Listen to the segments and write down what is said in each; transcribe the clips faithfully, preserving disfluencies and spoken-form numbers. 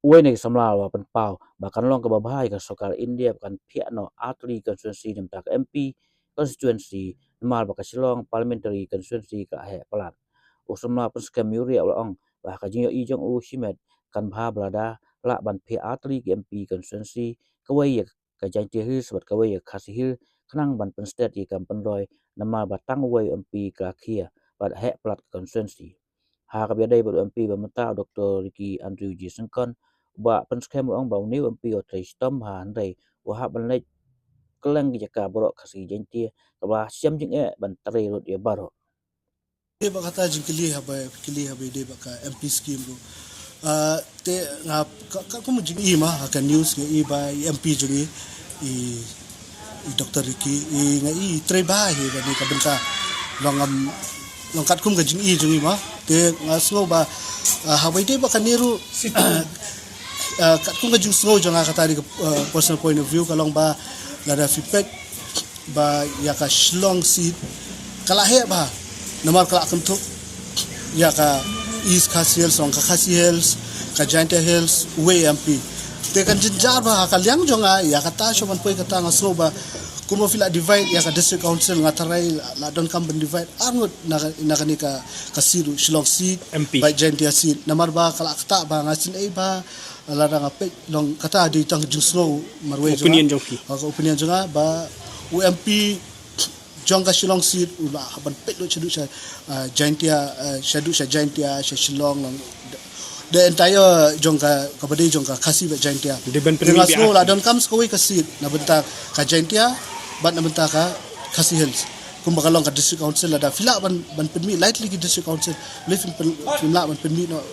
Uwei na ki samla u la pynpaw ba kan long kaba bha ïa ka sorkar India ba kan phiah noh artylli constituency na bynta ka M P constituency, namar ba ka Shillong parliamentary constituency ka heh palat. U samla Pynskhem Mawriah u la ong ba ha ka jingïohi jong u shimet kan bha ba lada lah ban phiah artylli ki M P constituency, kawei ïa ka Jaintia Hills bad kawei ïa ka Khasi Hills, khnang ban pynstet ïa ka kam pynroi, namar ba tang uwei u M P ka la khia bad heh palat ka constituency. Ha kaba ïadei bad u M P ba mynta, u Doctor Ricky Andrew J Syngkon, u Bah Pynskhem u la ong ba une u M P u trei shitom bha, hynrei u hap ban leit kylleng ki jaka baroh Khasi Jaintia, kaba shem jingeh ban trei lut ïa baroh. Dei ba kata jingkylli haba kylli haba dei ba ka M P scheme ruh. Ah, te nga ka, ka kum jing i ma ha ka news nga i ba i M P jong i, i, i Doctor Ricky, i nga i trei bha hi ba ni ka bynta. Long am, long katkum ka jing i jong i ma. Te nga sngew ba, ah, haba dei ba ka ni ruh, ah, katkum ka jingsngew jong nga kata dei ka, ah, personal point of view ka long ba lada phi peit ba ïa ka Shillong seat ka la heh bha, namar ka la kynthup ïa ka East Khasi Hills, long ka Khasi Hills, ka Jaintia Hills, uwei M P. Te kan jynjar bha ha ka liang jong nga ïa kata shu ban poi kata nga sngew ba kumba phi la divide ïa ka district council nga tharai la, la donkam ban divide arngut na ka, na kane ka, ka seat ruh Shillong seat, M P. Bad Jaintia seat. Namar ba ka la kata ba nga sngewsih ba lada nga peit long kata dei tang jingsngew marwei jong nga. Opinion jong phi. Ha ka opinion jong nga ba u M P jong ka Shillong seat u la hap ban peit lut shaduh sha, ah, Jaintia, ah, shaduh sha Jaintia, sha Shillong long. The entire jong ka, kaba dei jong ka Khasi bad Jaintia. Dei ban pynmih bha. Te nga sngew la donkam sa kawei ka seat na bynta ka Jaintia bad na bynta ka Khasi Hills. Kumba ka long ka district council lada phi lah ban, ban pynmih lightly ki district council. Lei phin pyn-, phin lah ban pynmih noh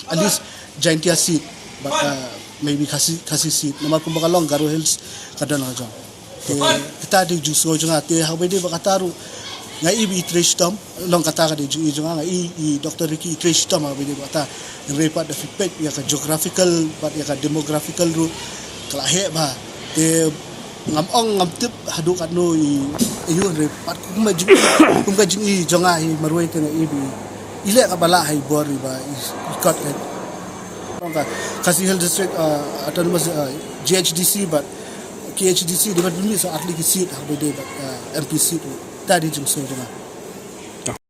at least Jaintia seat, bad, uh, maybe Khasi, Khasi seat. Namar kumba ka long Garo Hills ka don la ka jong. Te kata dei jingsngew jong nga, te haba dei ba kata ruh nga i ba i trei shitom, long kata ka dei jing i jong nga, nga i, i Doctor Ricky i trei shitom haba dei ba kata. Hynrei pat da phi peit ïa ka geographical bad ïa ka demographical ruh ka la heh bha. Te ngam ong ngam tip haduh katno i, i ïoh hynrei pat kum ka jing, kum ka jing i jong nga hi marwei te nga i ba i leh kaba lah ha i bor i ba i, i kot ka. Ka Khasi Hills District, uh, Autonomous, uh, G H D C bad K H D C dei ban pynmih sa artylli ki seat haba dei bad, uh, M P seat. Kata dei jingsngew jong nga.